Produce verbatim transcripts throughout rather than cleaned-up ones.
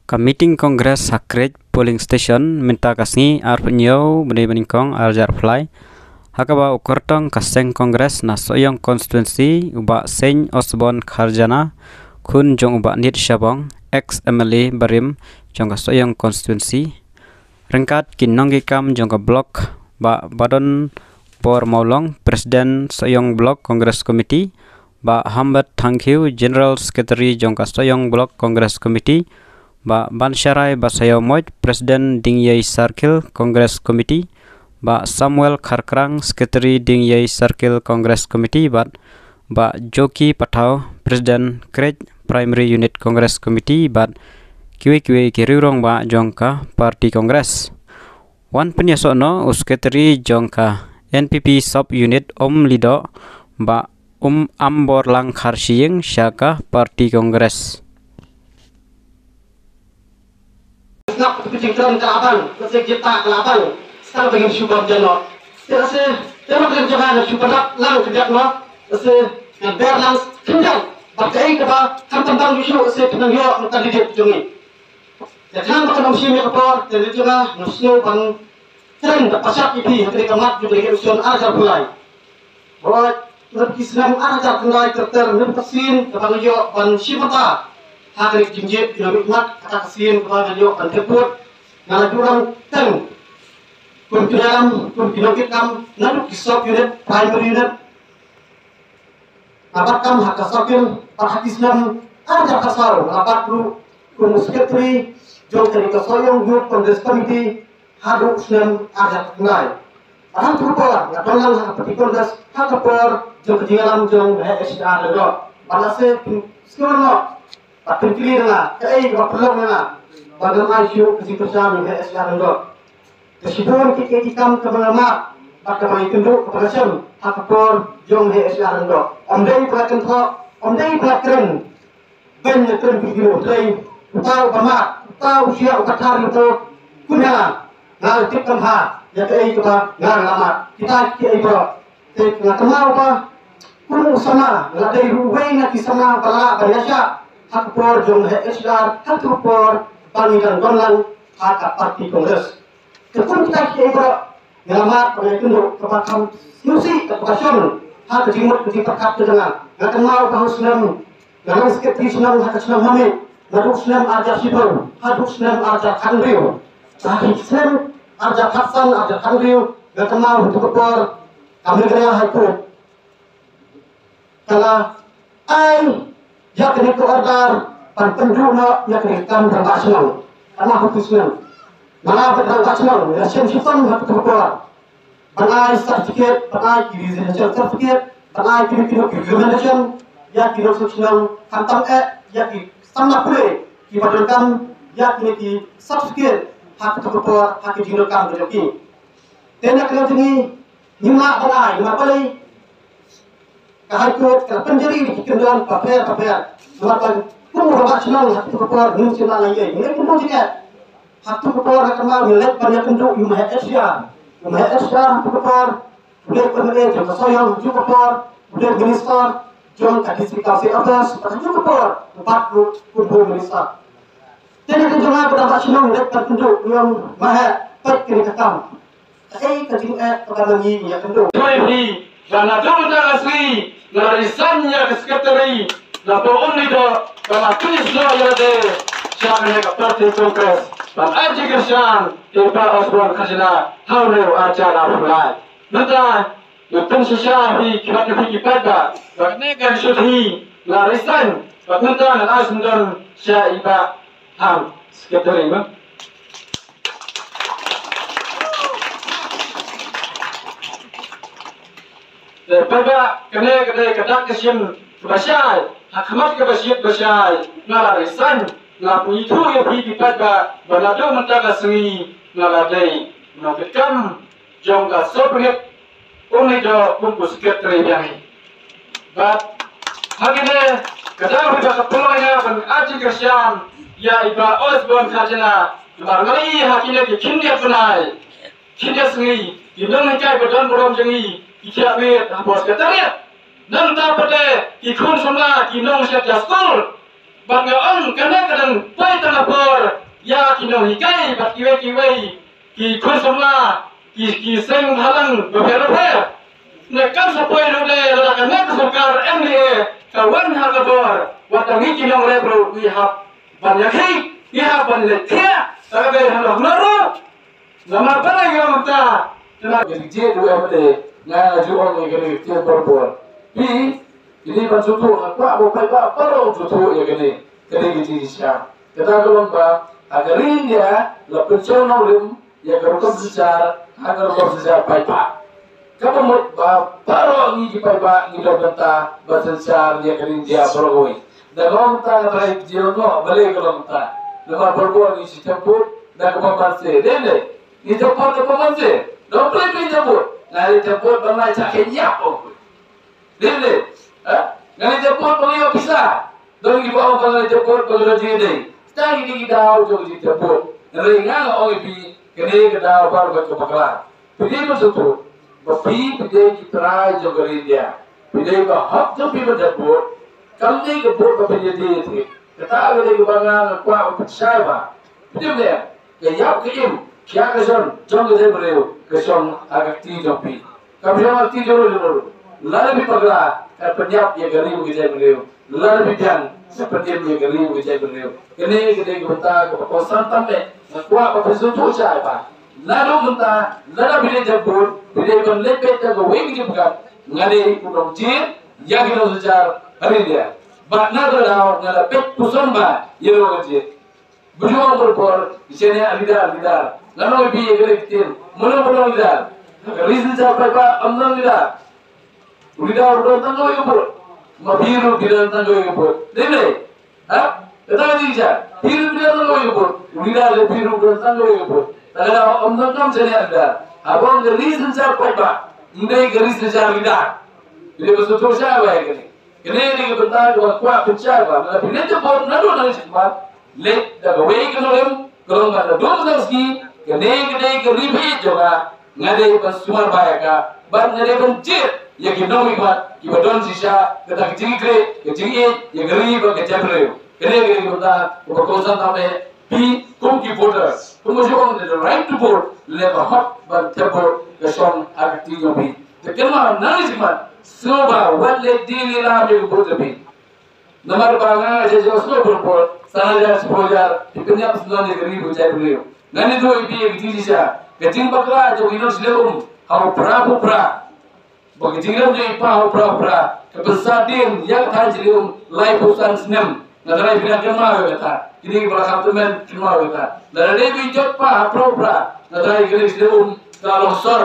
Ka meeting Congress ha Khrei Polling Station mynta ka sngi arphew hynñiew bnai ba nyngkong arhajar arphew lai, ha kaba u kyrtong ka seng Congress na Sohiong Constituency, u Bah Seiñ Osborn Kharjana, khun jong u Bah Niet Shabong, ex M L A barim jong ka Sohiong Constituency, ryngkat ki nongkitkam jong ka block, Bah Badonbor Mawlong, President Sohiong Block Congress Committee, Bah Hambet Thangkhiew, General Secretary jong ka Sohiong Block Congress Committee, Bah Bansharai Basaiawmoit, President Dingiei Circle Congress Committee, Bah Samuel Kharkrang, Secretary Dingiei Circle Congress Committee, bad Bah Joki Pathaw, President Khrei Primary Unit Congress Committee, bad kiwei kiwei ki rangbah jong ka party Congress. Wan pynïasoh noh u Secretary jong ka N P P Sub Unit Umlidoh, Bah Umamborlang Kharshiing, sha ka party Congress. Sngap ka jingkren ka la bang, ka sek jita ka la bang, sngap ka jingshubam jano. Te ase, te ma ka jingkren ka shubam lang ka jat no, ase, ka ber lang khyndiat, ba ka ei ka ba, kam tam bang yushu, ase, ka nang yo, ka di jit jong ngi. Te khnang ba kan ym shim ïa ka por, te ri jong nga, nga sngew ban kren da pashap ïa phi, ha kane ka mat jong ka election arhajar arphew lai. Ba la ki snem arhajar khyndai ter ter, mynta ka sien kaba nga ïoh ban shim bynta ha kane ka jingjied jong ka mat, kata ka sien kaba nga ïoh ban kyrpad, nga la ju rang teng kum ki nongïalam, kum ki nongkitkam, naduh ki sub unit, primary unit, nga bat kam ha ka circle, bad ha ki snem arhajar khatsaw nga la bat ruh kum u secretary jong kane ka Sohiong Youth Congress Committee haduh snem arhajar khyndai. Bad hangto ka por nga don lang ha ka party Congress ha ka por jong ka jingïalam jong Bah H R Lyngdoh. Bad lehse phin sngewthuh noh, bad phin kylli na nga kaei kaba pynlong ïa nga ba ngam ai shuh ka jingkyrshan ïa Bah H R Lyngdoh. Ka shibun ki, ki, ki kam kaba nga mad bad kaba nga ïakynduh kaba nga shem ha ka por jong Bah H R Lyngdoh. Ym dei ba nga kynthoh, ym dei ba nga kren, ban nga kren ki, ki, ki, trei, uta uba mad, uta u shyiap, uba thar, uta u kynja, nga tip kham bha ïa kaei kaba nga la mad. Kita kiei baroh. Te nga kynmaw ba kum u samla, nga la dei ruh uwei na ki samla ba la, ba la ïaishah ha ka por jong Bah H R, ha ka por ba ngi dang don lang ha ka party Congress. Te kum kita kiei baroh, nga la mad ba nga ïakynduh kaba kham sngewsih, kaba shong ha ka jingmut ka jingpyrkhat ka jong nga. Nga kynmaw ba ha u snem nga long secretary shnong ha ka shnong Mamit, naduh u snem arhajar shiphew haduh u snem arhajar khathynriew. Ha u snem arhajar khatsan, arhajar khathynriew, nga kynmaw ha kato ka por ka Meghalaya High Court ka la ai ïa kane ka order ban pynduh noh ïa kane ka kam rangbah shnong. Ka la ha u snem. Nga la bad rangbah shnong, nga la shem shitom ha kato ka por ban ai certificate, ban ai ki residential certificate, ban ai kino kino ki recommendation ïa ki nongshong shnong, khamtam eh ïa ki samla pule kiba donkam ïa kine ki certificate ha kato ka por, ha ki jingdonkam ka jong ki. Te na ka liang jong ngi, ngim lah ban ai, namar balei? Ka High Court ka la pynjari da ki kyndon bapher bapher. Namar ba kum u rangbah shnong ha kato ka por ngim shym lah leh ei, ngim kynduh jingeh. Ha kato ka por nga kynmaw ngi leit ban ïakynduh ïa u Mahesh Aishwarya. U Mahesh Aishwarya ha kato ka por u dei u M L A jong ka Sohiong, ha kato ka por u dei u minister jong ka District Council Affairs, ha kato ka por u bat ruh kum u minister. Te na ka jong nga ba dang ba shnong leit ban kynduh ïa u Mahesh, peit kane ka kam. Kaei ka jingeh kaba ngi ïakynduh? Phi, ba naduh mynta ka sngi nga la resign ïa ka secretary, naduh u Umlidoh ba nga pynïasoh ïa lade sha kane ka party Congress ban ai jingkyrshan ïa i Bah Osborn Kharjana ha u hynriew arhajar arphew lai. Mynta nga pynshisha ïa phi, ki mat ki phi ki paidbah, ba kane ka shuti nga la resign, ba mynta ngan ai syndon sha i Bah Ham, secretary, ba. Te paidbah, kane ka dei ka dak ka shin kaba shai ha khmat kaba shit ba shai. Nga la resign, nga la pynithuh ïa phi ki paidbah ba naduh mynta ka sngi nga la dei nongkitkam jong ka Sohphangit Umlidoh kum u secretary biang hi. Bad ha kine ka daw hi ba ka pynlong ïa nga ban ai jingkyrshan ïa i Bah Osborn Kharjana, namar nga la ïohi ha kine ki khyndiat bnai, khyndiat sngi, ki nonghikai ba don burom jong ngi ki khiah miet hapoh secretariat. Nangta pat de ki khun samla, ki nongshad ïa skul, Bad nga ong kane ka dang poi tang ha por ïa ki nonghikai bad kiwei kiwei ki khun samla, ki, ki seng bhalang bapher bapher. Ne kan sa poi ruh de lada kane ka sorkar M D A ka wan ha ka bor, wat la ngi ki nongrep ruh ngi hap ban ïakhih, ngi hap ban leit thiah, ta ka dei ha nongno ruh. Namar balei nga ong ta, namar ka jingjied ruh em de, nga nga ju ong ïa kane ka ktien por por. Phi, kine ban sngewthuh, nga kwah ba paidbah baroh sngewthuh ïa kane, kane ka jingshisha. Kata ka long ba ha ka ri India la pynshong nongrim ïa ka rukom synshar ha ka rukom synshar paidbah. Kaba mut ba baroh ngi ki paidbah ngi don bynta ban synshar ïa ka ri India baroh kawei. Da long ta nga trai jil noh balei ka long ta. Namar baroh ngi shu tep vote da kaba banse. Dei ne? Ngi tep vote da kaba banse. Dei balei ngi tep vote? Nga ngi tep vote ban lai cha khein ïap ong. Dei ne? Ha? Nga ngi tep vote ban ïoh pisa. Don kiba ong ba nga ngi tep vote ba ka don jingïadei. Sdang ïa ki daw jong ki tep vote. Hynrei nga nga ong ïa phi kane ka daw ba ka bakla. Phi dei ban sngewthuh ba phi, phi dei ki trai jong ka ri India. Phi dei ka hok jong phi ban tep vote. Kam dei ka vote ba phin ïadei ïa phi. Kata ka dei kaba nga nga kwah ban pynshai ba phi dei ban ka ïap ka im, khia ka shon jong ka jaitbynriew ka shong ha ka kti jong phi. Kam shong ha ka kti jong u jong u. Lada phi bakla ka pynïap ïa ka ri bad ka jaitbynriew. Lada phi biang ka pynim ïa ka ri bad ka jaitbynriew. Kane ka dei ka bynta kaba kongsan tam eh. Nga kwah ba phin sngewthuh shai ba naduh mynta lada phi leit tep vote phi dei ban leit beit da kawei ka jingpyrkhat, nga dei u nongjied ïa ki nongsynshar ha ri India. Bad na kata ka daw nga la peit puson ba ïa u nongjied. Bujur por por, ïa shane a leader, leader. Nga ong ïa phi ïa kane ka ktien. Mano ba long leader? Ka ri synshar paidbah ym long leader. U leader u don tang kawei ka vote. Ma phi ruh phi don tang kawei ka vote. Dei ne? Ha? Kata ka jingshisha. Phi ruh phi don tang kawei ka vote. U leader ruh phi ruh u don tang kawei ka vote. Te ka daw ym donkam shane a leader. Haba ong ka ri synshar paidbah, ym dei ka ri synshar leader. Phi dei ban sngewthuh shai ba ïa kane. Kane ka dei ka bynta kaba nga kwah pynshai ba lada phi leit tep vote naduh nangne shakhmat, leit da kawei ka nongrim, ka long ba naduh mynta ka sngi kane ka dei ka ri ba ïeit jong nga, nga dei ban sumar bha ïa ka bad nga dei ban jied ïa ki nongmihkhmat kiba don shisha kata ka jingkyrkhu, ka jingïeit ïa ka ri bad ka jaitbynriew. Kane ka dei ka bynta kaba kongsan tam eh. Phi kum ki voters, kum ba shu ong the right to vote, lane ka hok ban tep vote ka shong ha ka kti jong phi. Te kynmaw nangne shakhmat, sngewbha wat leit die lilam ïa ka vote jong phi. Namar ba nga nga shu sngewbha por por, san hajar, shiphew hajar, phi pynïap sngewbha ïa ka ri bad ka jaitbynriew. Ngan ïathuh ïa phi ka jingshisha, ka jingbakla jong ki nong shlei um ha u Phra Phra. Ba ka jingrem jong i Pa ha u Phra Phra ka pynsahdien ïa ka thaiñ shlei um laiphew san snem. Nga tharai phi dang kynmaw ïa kata. Kine kiba la kham tymmen kynmaw ïa kata. Lada dei ba i jot Pa ha Phra Phra, nga tharai kane ka shlei um ka la long sor.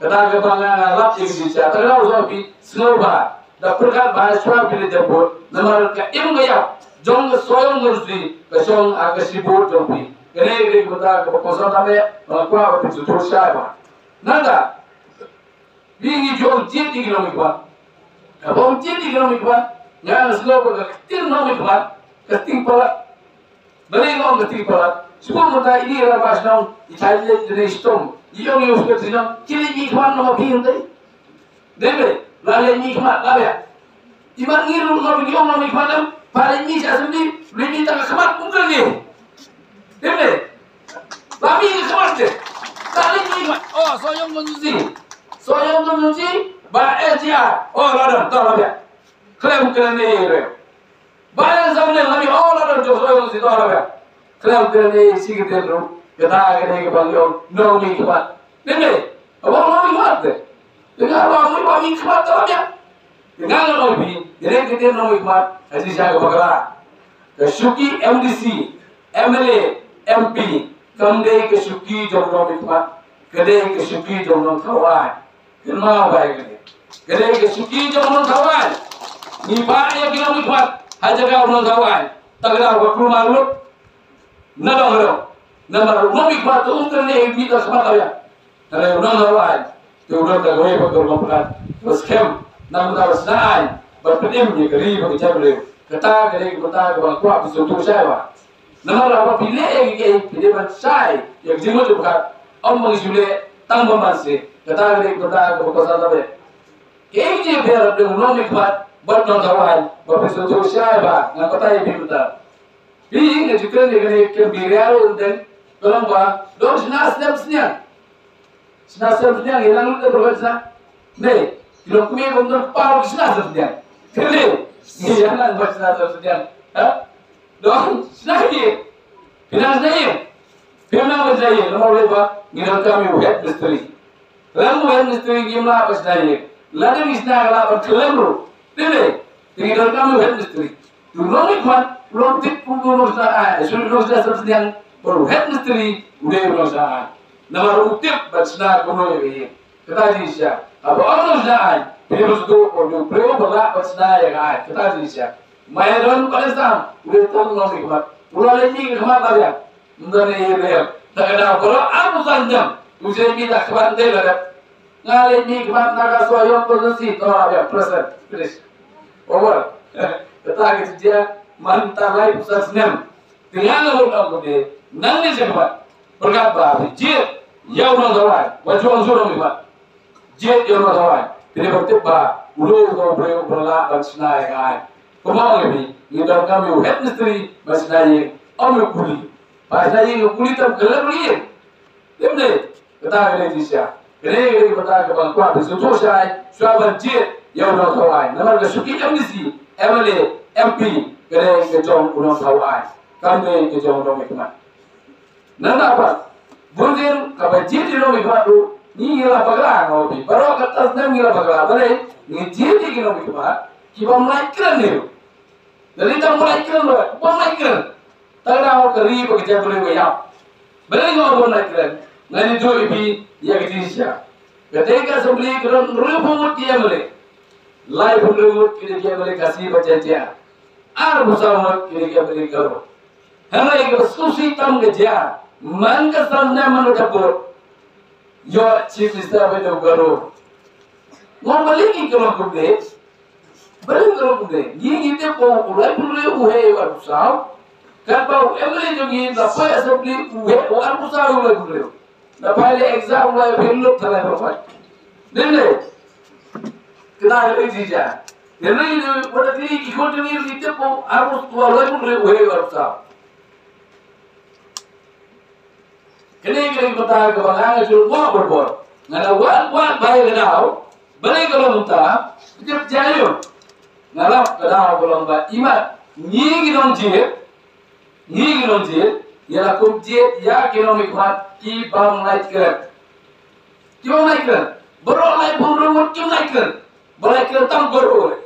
Kata kaba nga nga lap ïa ka jingshisha. Te nga ong ïa phi sngewbha da pyrkhat bha shuwa phi leit tep vote. Namar ka im ka ïap jong ka Sohiong Bhonsri ka shong ha ka shi vote jong phi. Kane ka dei ka bynta kaba kongsan tam eh, ba nga kwah ba phin sngewthuh shai ba. Nangta Phi, ngi ju ong jied ïa ki nongmihkhmat. Haba ong jied ïa ki nongmihkhmat, nga nga sngew ba ka ktien nongmihkhmat ka sting palat. Balei nga ong ka sting palat? Shu buh mynta ine i rangbah shnong, i thaiñ leit lane i shitom, i ong ïa u secretary shnong, ki leit mihkhmat noh ma phi hangtei. Dei me, la leit mihkhmat la biang. Imat ngi ruh ngi ong ngi khmat em, pha leit mih sha assembly, leit mih tang ka khmat kum kane. Dei ne? La mih ka khmat te. La leit mih khmat. Oh, Sohiong Bhonsri. Sohiong Bhonsri, ba S G R. Oh, la don, to la biang. Khlem kane re. Ba yang sam ne la mih, oh, la don, to Sohiong Bhonsri, to la biang. Khlem kane shi kdien ruh. Kata kane ka bang yong, nong mih khmat. Dei ne? Abang nong mih khmat te. Te nga ba mih ba mih khmat te la biang. Te nga ngan ong ïa phi, ïa kane ka ktien nongmihkhmat, ka jingshisha kaba kra. Ka shuki M D C, M L A, M P, kam dei ka shuki jong u nongmihkhmat, ka dei ka shuki jong u nongthaw aiñ. Kynmaw ba ïa kane. Ka dei ka shuki jong u nongthaw aiñ. Ngi bah ïa ki nongmihkhmat ha jaka u nongthaw aiñ. Tang ka daw ka kulmar lut. Na dong dong. Namar u nongmihkhmat te um kane mih da khmat la biang. Hynrei u nongthaw aiñ te u don da kawei pat ka rukom pyrkhat kaba skhem na ka bynta ba shna aiñ ban pynim ïa ka ri bad ka jaitbynriew. Kata ka dei ka bynta kaba nga kwah phi sngewthuh shai ba namar haba phi leh ïa kiei kiei phi dei ban shai ïa ka jingmut jingpyrkhat. Ym ban shu leh tang ban banse. Kata ka dei ka bynta kaba kongsan tam eh. Kiei kiei phi ïarap da u nongmihkhmat Bad nongthaw aiñ ba phi sngewthuh shai ba ngan batai ïa phi mynta. Phi nga ju kren ïa kane kin birial u deng, ka long ba don shna snem sniang. Shna snem sniang ïa nang lut da ba shna. Ne, ki long kmie bym don kpa ki shna snem sniang. Kane, ïa nang ba shna snem sniang. Ha? Don shna ïa. Phi nang shna ïa. Phi nang ba shna ïa. Namar ba ngi donkam ïa u head mistri. Lem u head mistri ngim lah ban shna ïing. Lada ngi shna ka lah ban khlem ruh. Dei ne, te ngi donkam u head mistri. U nongmihkhmat u long tip kum u nongshna aiñ, shu u nongshna sep sniang, bad u head mistri u dei u nongshna aiñ. Namar u tip ban shna kumno ïa ka ïing. Kata jingshisha. Haba ong nongshna aiñ, phi dei ban sngewthuh ba u dei u briew ba lah ban shna ïa ka aiñ. Kata jingshisha. Ma ïa don ba dei sam, u dei tang u nongmihkhmat. U la leit mih ka khmat la biang. Ym don ei ei ruh. Te ka dei baroh arphew san snem. U J B da khmat dei la dep. Nga leit mih khmat na ka Sohiong constituency, to la biang, present, finish. Over. Kata ka jingjia mynta laiphew san snem. Te nga nga bym ong kumne. Nangne sha khmat. Pyrkhat ba phi jied ïa u nongthaw aiñ. Wat ju ong shu nongmihkhmat. Jied ïa u nongthaw aiñ. Phi dei ban tip ba u dei u briew uba lah ban shna ïa ka aiñ. Kumba ong ïa phi, ngi donkam ïa u head mistri ban shna ïing, ym ïa u kuli. Ba shna ïing ïa u kuli tam ka lem ïing. Lem ne, kata ka dei jingshisha. Kane ka dei kata kaba nga kwah phi sngewthuh shai, shuwa ban jied ïa u nongthaw aiñ. Namar ka shuki M D C, M L A, M P, ka dei ka jong u nongthaw aiñ. Kam dei ka jong u nongmihkhmat. Nangta pat, bun sien kaba jied ïa u nongmihkhmat ruh, ngi ngi la bakla nga ong ïa phi. Baroh katta snem ngi la bakla. Balei? Ngi jied ïa ki nongmihkhmat kiba ym lait kren hi ruh. Lada tang ba lait kren ruh, ba ym lait kren. Tang da ka ri ba ka jaitbynriew ka ïap. Balei nga ong ba ym lait kren? Ngan ïathuh ïa phi ïa ka jingshisha. Katei ka assembly ka don hynriewphew ngut ki M L A. Laiphew hynriew ngut ki dei ki M L A Khasi bad Jaiñtia. Arphew saw ngut ki dei ki M L A Garo. Hynrei kaba sngewsih tam ka jia, man ka san snem man ka vote, ïoh Chief Minister ba dei u Garo. Nga ong balei ki long kumne? Balei ki long kumne? Ngi ngi tip ba u laiphew hynriew u heh ïa u arphew saw. Katba u M L A jong ngi na poi assembly u heh u arphew saw ïa u laiphew hynriew. Na poi leh exam u la ïoh phi lut thalai profile. Dei ne? Kata ka dei jia. Dei ne, wat la ki khun jong ngi ki tip ba u arphew, u laiphew hynriew u heh ïa u arphew saw. Kane ka dei ka bynta kaba nga nga shu ong borbor. Nga da wad wad ba ïa ka daw. Balei ka long kumta? Tip jia ïa u. Nga lap ka daw ka long ba imat ngi ki nongjied, ngi ki nongjied, ïa la kum jied ïa ki nongmihkhmat ki bym lait kren. Ki bym lait kren. Baroh laiphew hynriew ngut kim lait kren. Ba lait kren tang baroh leh.